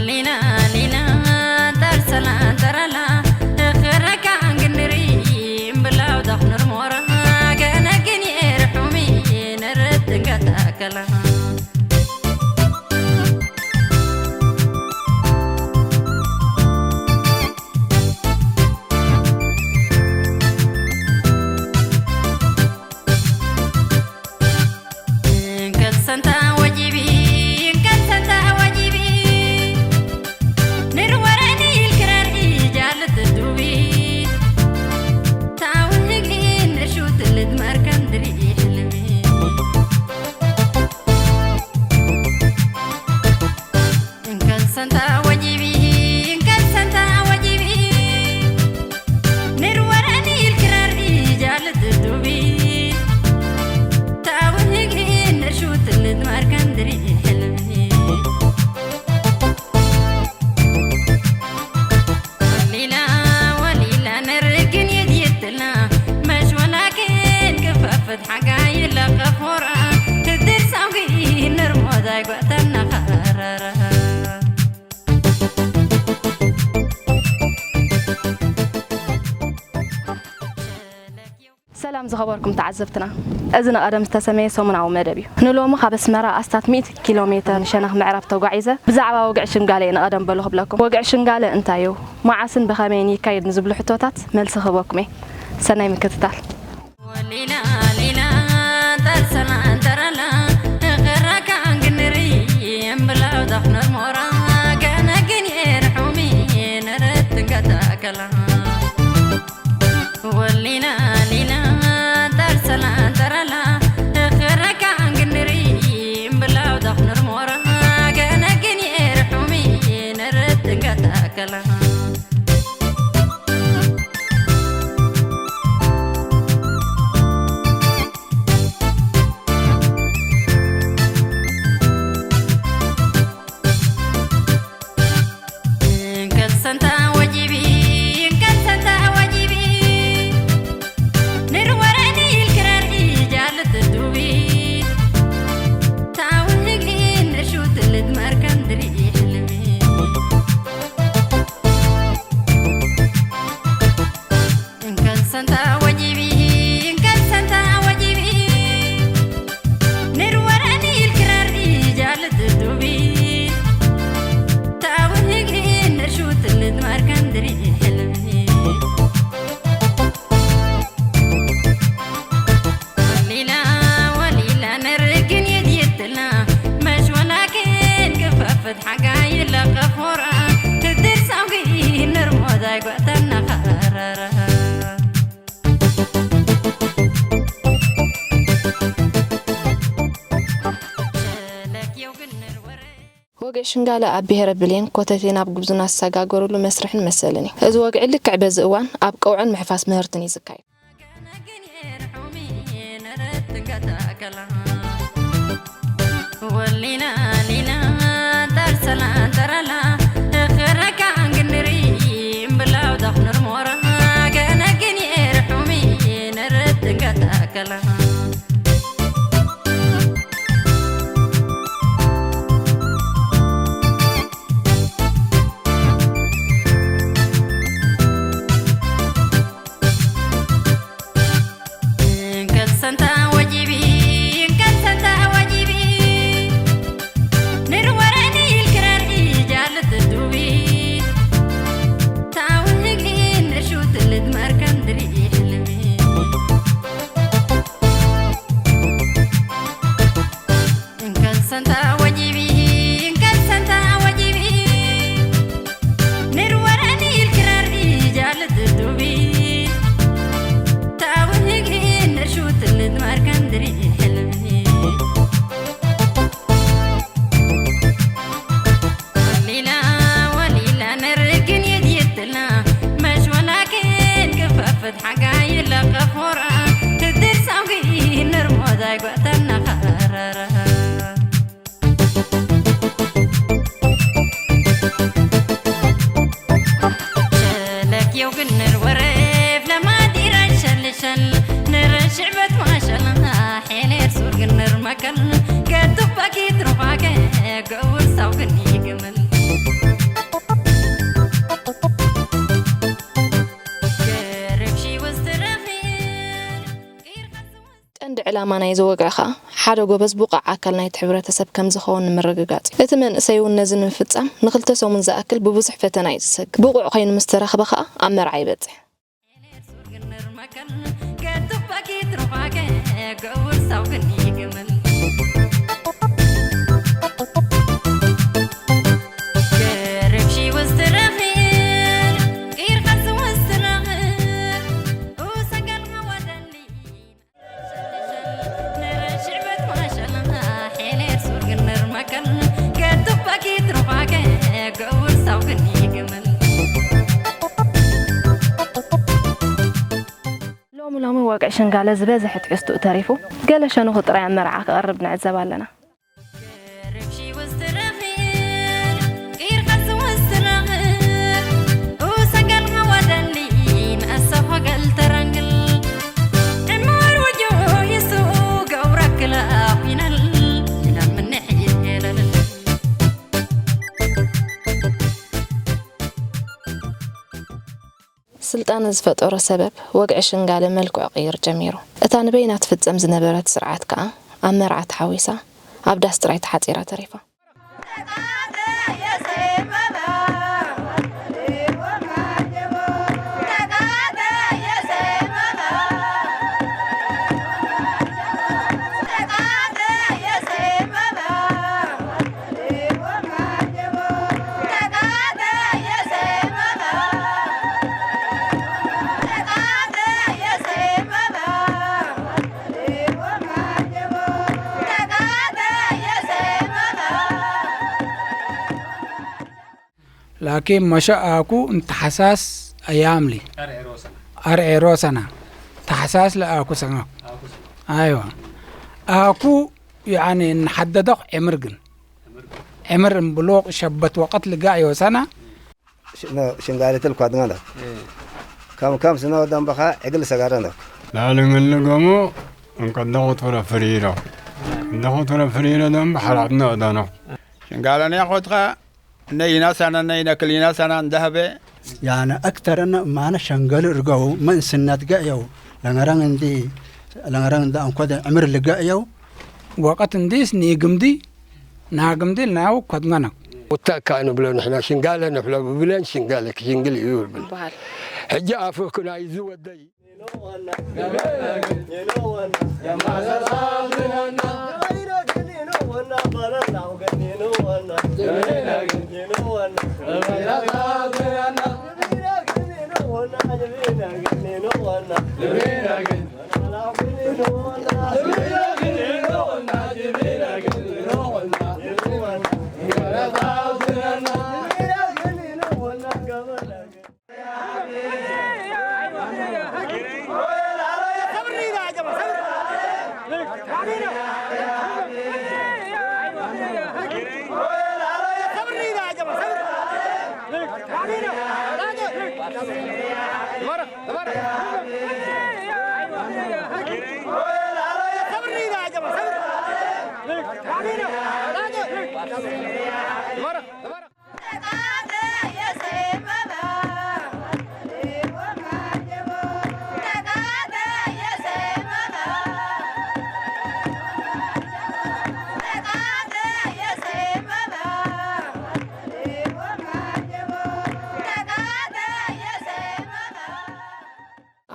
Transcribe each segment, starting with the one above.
ሊና ሊና ጠርሰላ ጠረላ እኽረካ እንግንሪ እምብላው ዳኽንር ሞራ ገነግን የርሑሚ ነረት እንገታከላ እንከሰንታ ወጂቢ እንከሰንታ ወጂቢ ንርወረኒ ኢልክረር ኢጃልት ዱቢ ታውህግኒ ንሹ ትልት መርከን ድሪ ሕልሚ እንከሰንታ ወጂቢ እንከሰንታ ወጂቢ ንርወረኒ ኢልክረር ኢጃልት ዱቢ ታውህግኒ ንሹ ትልት መርከን ድሪ ሕልሚ ወሊላ ወሊላ ነርግን የድየትልና መሽ ወላክን ክፈፍት ሓጋይ ለቀፎራ ትድር ሳውጊ ንርሞዛይ ጓተና ኸረራ ሰላም ዝኸበርኩም ተዓዘብትና፣ እዚ ንቐደም ዝተሰመየ ሰሙናዊ መደብ እዩ። ንሎሚ ካብ ኣስመራ ኣስታት ሚእቲ ኪሎ ሜተር ንሸነኽ ምዕራብ ተጓዒዘ ብዛዕባ ወግዒ ሽንጋለ እየ ንቐደም በሉ ክብለኩም። ወግዒ ሽንጋለ እንታይ እዩ? መዓስን ብኸመይን ይካየድ ንዝብሉ ሕቶታት መልሲ ክህበኩም እየ። ሰናይ ምክትታል። ወሊና ሊና ጠርሰና እንተራላ እኽራካ እንግንሪ እምብላው ዳኽነር ሞራ ገነግን የርሑሚ ነረት ትንገታከላ ወሊና ሊና ጠርሰላ ጠረላ እኽረካ እንግንሪ እምብላው ዳኽንር ሞራ ገነግን የርሑሚ ነረት ትንገታከላ እንከሰንታ ወጂቢ እንከሰንታ ወጂቢ ንርወረኒ ኢልክረር ኢጃልት ዱቢ ታውህግኒ ንሹ ትልት መርከን ድሪ ሕልሚ እንከሰንታ ወጂቢ እንከሰንታ ወጂቢ ንርወረኒ ኢልክረር ኢጃልት ዱቢ ታውህግኒ ንሹ ትልት መርከን ድሪ ሕልሚ ወሊላ ወሊላ ነርግን የድየትልና መሽ ወላክን ክፈፍት ሓጋይ ለቀፎራ ትድር ሳውጊ ንርሞዛይ ጓተና ኸረራ ወግዒ ሽንጋለ ኣብ ብሄረ ብሌን ኮተቴ ናብ ጉብዝና ዝሰጋገሩሉ መስርሕን መሰልን እዩ። እዚ ወግዒ ልክዕ በዚ እዋን ኣብ ቀውዕን ምሕፋስ ምህርትን እዩ ዝካየድ። ወሊና ሊና ጠርሰላ ጠረላ እኽረካ እንግንሪ እምብላው ዳኽንር ሞራ ገነግን የርሑሚ ነረት ትንገታከላ እንከሰንታ ወጂቢ እንከሰንታ ወጂቢ ንርወረኒ ኢልክረር ኢጃልት ዕላማ ናይዚ ወግዒ ከኣ ሓደ ጎበዝ ብቑዕ ኣካል ናይቲ ሕብረተሰብ ከም ዝኸውን ንምርግጋጽ እዩ። እቲ መንእሰይ እውን ነዚ ንምፍጻም ንኽልተ ሰሙን ዝኣክል ብብዙሕ ፈተና እዩ ዝሰግር። ብቑዕ ኮይኑ ምስ ተረኽበ ከኣ ኣብ መርዓ ይበጽሕ። ሎሚ ሎሚ ወግዒ ሽንጋለ ዝበዝሐ ትሕዝትኡ ተሪፉ፣ ገለ ሸነኹ ጥራይ ኣብ መርዓ ክቐርብ ንዕዘብ ኣለና። ስልጣነ ዝፈጠሮ ሰበብ ወግዒ ሽንጋለ መልክዑ ክቕይር ጀሚሩ። እታ ንበይና ትፍጸም ዝነበረት ስርዓት ከኣ ኣብ መርዓ ተሓዊሳ ኣብ ዳስ ጥራይ ተሓጺራ ተሪፋ። ላኪን መሸ ኣኩ እንተሓሳስ ኣያምሊ ኣርዒ ሮሰና ተሓሳስ ለኣኩ ሰና ኣይዋ ኣኩ ያኒ እንሓደደኽ ዕምር ግን ዕምር እምብሎቕ ሸበት ወቐት ልጋዕ ዮሰና ሽንጋሪት ልኳድናላት ከም ከም ስነ ወደንበኻ ዕግል ሰጋረነክ ላልምልገሙ እንቀደኹት ፍረ ፍሪሮ እንደኹት ፍረ ፍሪሮ ደንብ ሓራጥነ እዳኖ ሽንጋለነ ያኾትኻ ነይና ሰና ነይነ ክሊና ሰና እንደህበ ያነ أكثر أن ما أنا شنقل رجو ما إنسنات جايو لنغران عندي لنغران عند أنكود عمر اللي جايو ወቐት እንዲስ ንይግምዲ ናግምዲ ልናያው ኮድመነው። ውታእካ ንብሎ ንሕና ሽንጋለ ንሕሎ ብብለን ሽንጋለ ክሽንግል እዩ ይብል። ይበሃል። ሕጂ ኣፍክ ናይዚ ወደይ።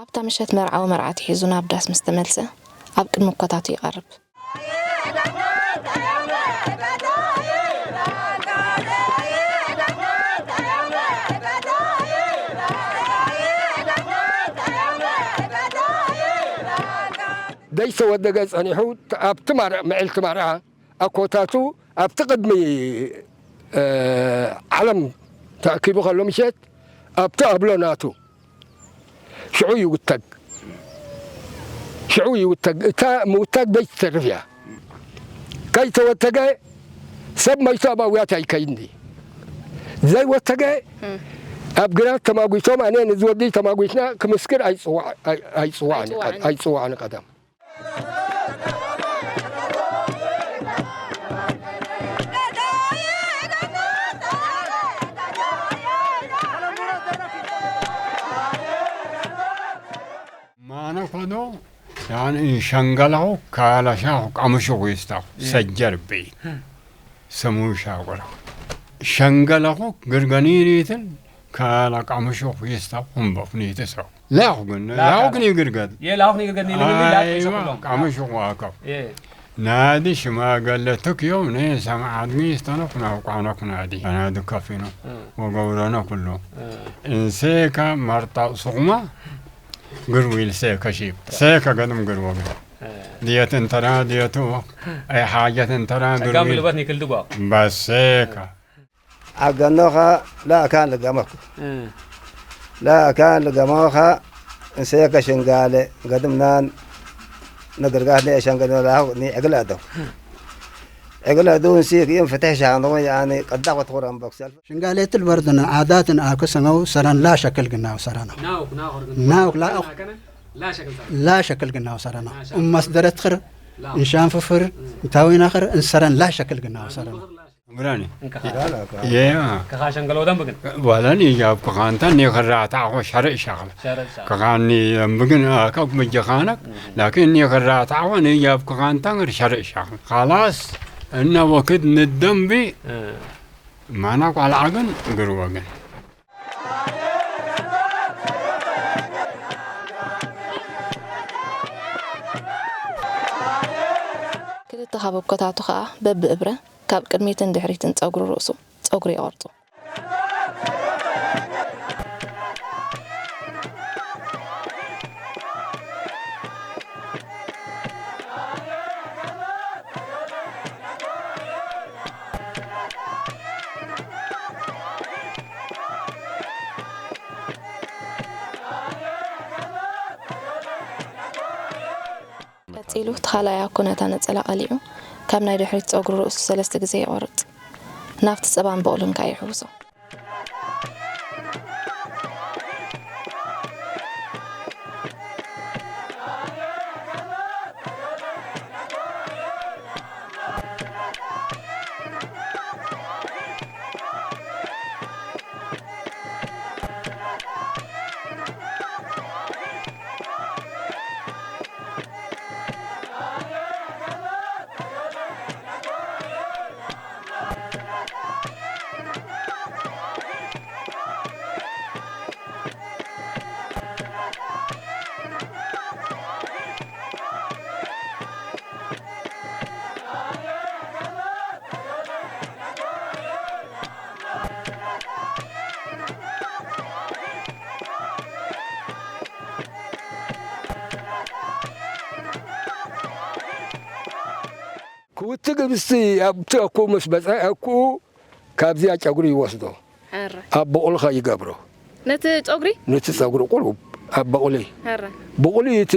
ኣብታ ምሸት መርዓዊ መርዓት ሒዙ ናብ ዳስ ምስ ተመልሰ ኣብ ቅድሚ ኮታቱ ይቐርብ። ደይተወደገ ጸኒሑ ኣብቲ መዕልቲ መርዓ ኣኮታቱ ኣብቲ ቅድሚ ዓለም ተኣኪቡ ከሎ ምሸት ኣብቲ ኣብሎ ናቱ ሽዑ ይውተግ ሽዑ ይውተግ እታ ምውታግ በይ ትተርፍ እያ ከይተወተገ ሰብ መይቱ ኣብ ኣውያት ኣይከይድኒ ዘይወተገ ኣብ ግራት ተማጒቶም ኣነ ንዝወዲ ተማጒትና ክምስክር ኣይፅዋዕን ቀደም ማነ ኮኖ ያን ሸንገላኹ ካላሻኹ ቀምሹ ይስታኹ ሰጀርቢ ሰሙሻ ቆራ ሸንገላኹ ግርገኒሪትን ካላ ቀምሹ ይስታኹ እምበኹ ኒትሰው ላኹ ግን ላኹ ግን ይግርገድ የላኹ ንግርገድ ንልምኒ ላክ ኣይዋ ይሰኩሎም ቀምሹ ዋከፍ የ ናዲ ሽማገለ ትክዮም ነይ ሰማዓድኒ ስተነኹ ናውቋነኩ ናዲ ናዲ ከፊኖ ወገብረነ ኩሉ እንሴካ መርጣ ሱኹማ ግርዊል ሴከ ሺብ ሴከ ገድም ግርወገ ድየት እንተራ ድየቱ ኣይ ሓጀት እንተራ ጸጋም ግርዊል ብልበት ኒክልድጓ በሴካ ኣገኖኻ ላእካን ልገመኹ ላእካን ልገመኻ እንሴከ ሽንጋለ ገድምናን ንግርጋት ንሸንገኖ ላሁ ንዕግለ ኣደው ዕግለ ዱን ሲክ ይም ፍትሕ ሻንዶ ያኒ ቀዳቅ ወትኹረን በክሰል ሽንጋሌትል በርድነ ዓዳትን ኣኩ ሰመው ሰረን ላ ሸክል ግናው ሰረና ናውክ ናኸር ግን ናውክ ላ ኣኽ ላ ሸክል ሰረና ላ ሸክል ግናው ሰረና እም መስደረት ኽር እንሻን ፍፍር እንታዊና ኽር እንሰረን ላ ሸክል ግናው ሰረና ብራኒ እንከኻ የማ ከኻ ሸንገሎ ደንብ ግን ወለን ይጃብ ከኻንታ ኒ ኸራታ ኣኾ ሸርእ ሻኽለ ሸረሻ ከኻኒ ብግን ኣካብ ምጀኻነክ ላኪን ኒ ኸራታ ኣኾ ኒ ጃብ ከኻንታ ር ሸርእ ሻኽለ خلاص እና ወክድ ንደንቢ ማና ቋልዓ ግን ግርወ ግን ክልተ ካብ ኣኮታቱ ኸኣ በብእብረ ካብ ቅድሚትን ድሕሪትን ጸጉሪ ርእሱ ጸጉሪ ይቖርጹ። ቀጺሉ፣ እቲ ካልኣይ ኣኮ ነታ ነጸላ ቀሊዑ፣ ካብ ናይ ድሕሪት ጸጉሪ ርእሱ ሰለስተ ግዜ ይቖርጽ። ናብቲ ጸባን በቑልን ከኣ ይሕውሶ። ክውቲ ግብስቲ ኣብቲ ኣኩኡ ምስ በጽሐ ኣኩኡ ካብዚኣ ጨጉሪ ይወስዶ። ሕረ። ኣብ ብቑልኻ ይገብሮ። ነቲ ጸጉሪ? ነቲ ጸጉሪ ቁሩብ ኣብ ብቑሊ። ሕረ። ብቑሊ እቲ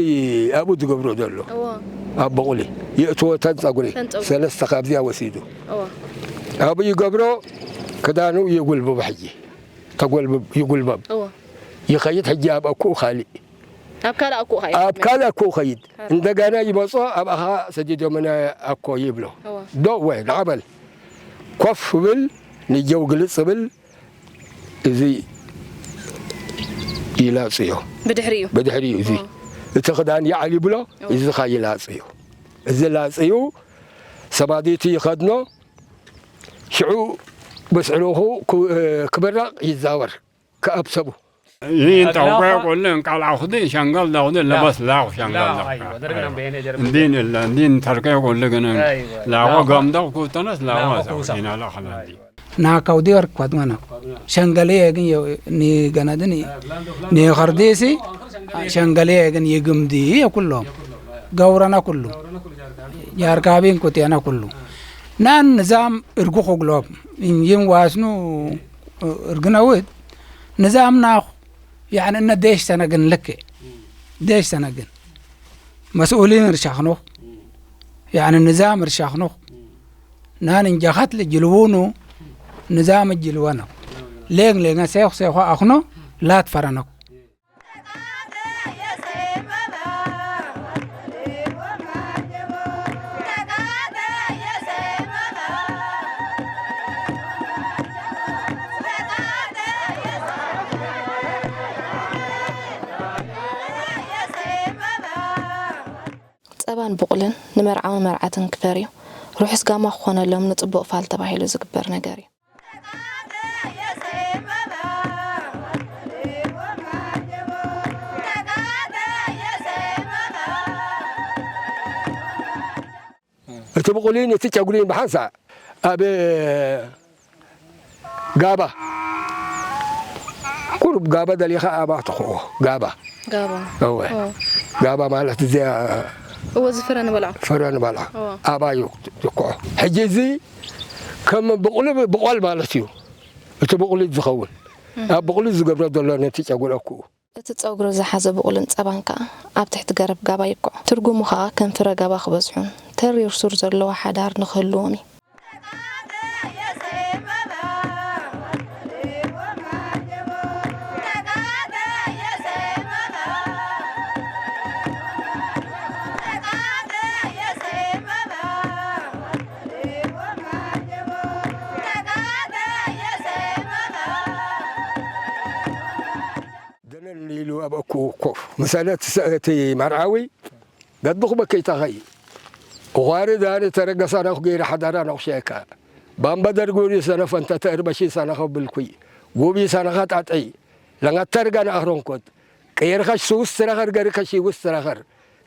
ኣብኡ ዝገብሮ ዘሎ። እዎ። ኣብ ብቑሊ። የእትዎ ተን ጸጉሪ። ተን ጸጉሪ። ሰለስተ ካብዚኣ ወሲዱ። እዎ። ኣብኡ ይገብሮ፣ ክዳኑ ይጉልብቦ ሕጂ። ተጎልብብ፣ ይጉልበብ። እዎ። ይኸይድ ሕጂ ኣብ ኣኩኡ ካልእ። ኣብ ካልእ ኣኩኡ ኸይድ። ኣብ ካልእ ኣኩኡ ኸይድ። ሕረ። እንደገና ይመጾ፣ ኣብኣኻ ሰዲዶምና ኣኮ ይብሎ። እዎ። ዶ ወይ ንዓበል። ኮፍ ብል፣ ንጀው ግልጽ ብል፣ እዚ ይላጽዮ። ብድሕሪኡ? ብድሕሪኡ እዚ። እዎ። እቲ ክዳን ይዓል ይብሎ፣ እዎ። እዚ ኸኣ ይላጽዮ። እዚ ላጽዩ፣ ሰባዲቱ ይኸድኖ፣ ሽዑ በስዕሮኹ ክብራቕ ይዛወር። ከኣብሰቡ። ይህን ጠውቀ ቁልን ቃል ዓኹዲ ሸንገል ዳኹዲ ለበስ ላኹ ሸንገል ዳኹ። እንዲን እለ እንዲን ተርከ ቁል ግን ላኹ ገምደው ኩተነስ ላኹ ሰው ይናላ ኸላዲ። ናካው ዲወር ኳድመና ሸንገሌ ግን ንገነድን ንኸርዲሲ ሸንገሌ ግን ይግምዲ የኩሎም ገውረና ኩሉ ጃርካቢን ኩቴና ኩሉ ናን ንዛም እርጉ ኹግሎም ይም ዋስኑ እርግነውት ንዛም ናኹ ያዕኒ እነ ዴሽ ሰነግን ልክ ዴሽ ሰነግን መስኡሊን እርሻኽኖ ያዕኒ ንዛም እርሻኽኖ ናን እንጃኻት ልጅልውኑ ንዛም እጅልወነው ሌግ ሌገ ሴኹ ሴኹ ኣኽኖ ላትፈረነኩ። ጸባን ብቑልን ንመርዓውን መርዓትን ክፈርዩ፣ ርሑስ ጋማ ክኾነሎም ንጽቡቕ ፋል ተባሂሉ ዝግበር ነገር እዩ። እቲ ብቑሊን እቲ ጨጉሪን ብሓንሳእ ኣብ ጋባ፣ ቁሩብ ጋባ ደሊኻ ኣባ ትኹዎ። ጋባ። ጋባ። እወ። ኦ። ጋባ ማለት እዚኣ እወ፣ እዚ ፍረ ንበልዖ። ፍረ ንበልዖ። እወ። ኣባ እዩ ዝኩዖ። ሕጂ እዚ ከም ብቑሊ፣ ብቖል ማለት እዩ። እቲ ብቑሊ ዝኸውን። እም። ኣብ ብቑሊ ዝገብሮ ዘሎ ነቲ ጨጉሪ ኣኩኡ። እቲ ጸጉሪ ዝሓዘ ብቑልን ጸባን ከኣ ኣብ ትሕቲ ገረብ ጋባ ይብቅዑ። ትርጉሙ ከኣ ከም ፍረ ጋባ ክበዝሑን ተሪር ሱር ዘለዎ ሓዳር ንኽህልዎም እዩ። ደነን ኢሉ ኣብ ኣኩኡ ኮፍ ምስ በለ እቲ ሰ-፣ እቲ መርዓዊ፣ "ገድኹ በከይታኸይ፣ እዃሪ ዳኒ ተረገሳ ናኹ ገይረ ሓዳራ ናኹ ሸየካ። ባምባ ደርጉሪ ሰነፈ እንተ ተእርበሺ ሰነኸ ብልኩይ፣ ጉቢ ሰነኸ ጣጠይ፣ ለንጋተርጋ ንኣኽረንኮት፣ ቀየርኸሽ ስውስ ትረኸር ገሪከሽ ይውስ ትረኸር፣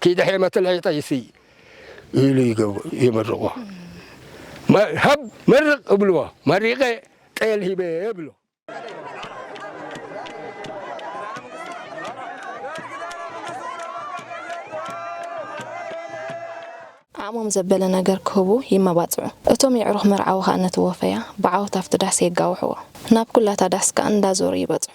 ኪደ ሔመት ለይጠይሲ" ኢሉ ይገብ-፣ ይምርቖ። መ-፣ "ሀብ መርቕ" እብልዎ፣ መሪቐ ጠየል ሂበ እብሎ። ዓቕሞም ዘበለ ነገር ክህቡ ይመባጽዑ። እቶም የዕሩኽ መርዓዊ ኸኣ ነቲ ወፈያ ብዓወት ኣብቲ ዳስ የጋውሕዎ። ናብ ኩላታ ዳስ ከኣ እንዳዞሩ ይበጽሑ።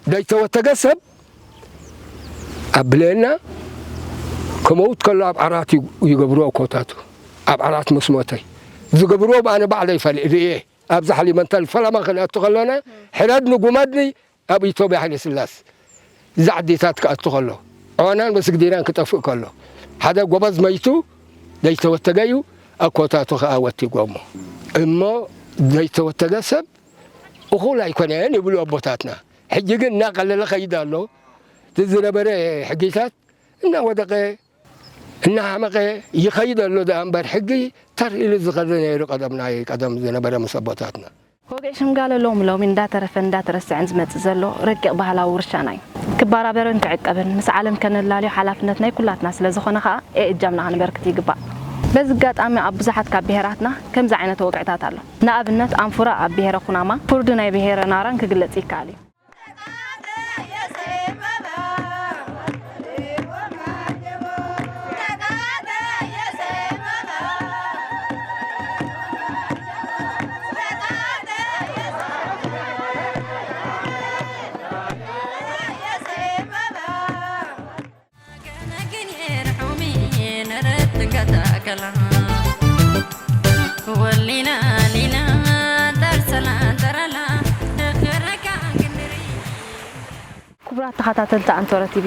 ዘይተወተገ ሰብ ኣብ ብሌና ክመውት ከሎ ኣብ ዓራት ዩ-፣ ይገብርዎ ኮታቱ። ኣብ ዓራት ምስ ሞተ ዝገብርዎ ብኣነ ባዕለይ ፈል-፣ ርእየ። ኣብዛ ሓሊመንታል ፈለማ ክንኣቱ ከለና ሕረድኒ ጉመድኒ ኣብ ኢትዮጵያ ሓይለ ስላስ እዛ ዓዲታት ክኣቱ ከሎ፣ ዖናን መስግዲናን ክጠፍእ ከሎ፣ ሓደ ጎበዝ መይቱ ዘይተወተገ እዩ ኣብ ኮታቱ ከኣ ወቲጎሞ። እሞ ዘይተወተገ ሰብ እኹል ኣይኮነን ይብሉ ኣቦታትና። ሕጂ ግን እናቐለለ ኸይድ ኣሎ። እቲ ዝነበረ ሕጊታት እናወደቐ እናሓመቐ ይኸይድ ኣሎ ደኣ እምበር፣ ሕጊ ተር ኢሉ ዝኸደ ነይሩ ቀደም፣ ናይ ቀደም ዝነበረ ምስ ኣቦታትና። ወግዒ ሽምጋለ ሎም ሎሚ እንዳተረፈን እንዳተረስዐን ዝመጽእ ዘሎ ረቂቕ ባህላዊ ውርሻና እዩ። ክበራበርን ክዕቀብን ምስ ዓለም ከነላልዮ ሓላፍነት ናይ ኩላትና ስለ ዝኾነ ኸኣ፣ ኤ እጃምና ከነበርክት ይግባእ። በዚ ኣጋጣሚ ኣብ ብዙሓት ካብ ብሄራትና ከምዚ ዓይነት ወግዕታት ኣሎ። ንኣብነት፣ ኣንፉራ ኣብ ብሄረ ኩናማ፣ ፍርዱ ናይ ብሄረ ናራን ክግለጽ ይከኣል እዩ። ክቡራት ተኸታተልቲ ኣንቶረ ቲቪ፣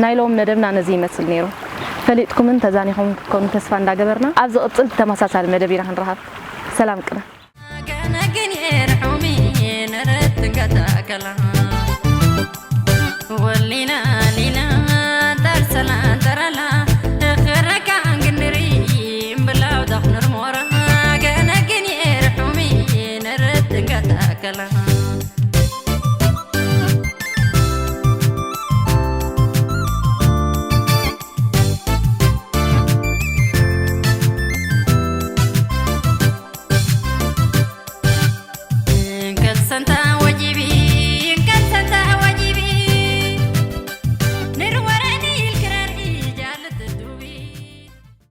ናይ ሎም መደብና ነዚ ይመስል ነይሩ። ፈሊጥኩምን ተዛኒኹም ክትኮኑ ተስፋ እንዳገበርና፣ ኣብ ዝቕጽል ብተመሳሳሊ መደብ ኢና ክንረኸብ። ሰላም ቅነ። ከላ ወሊና ሊና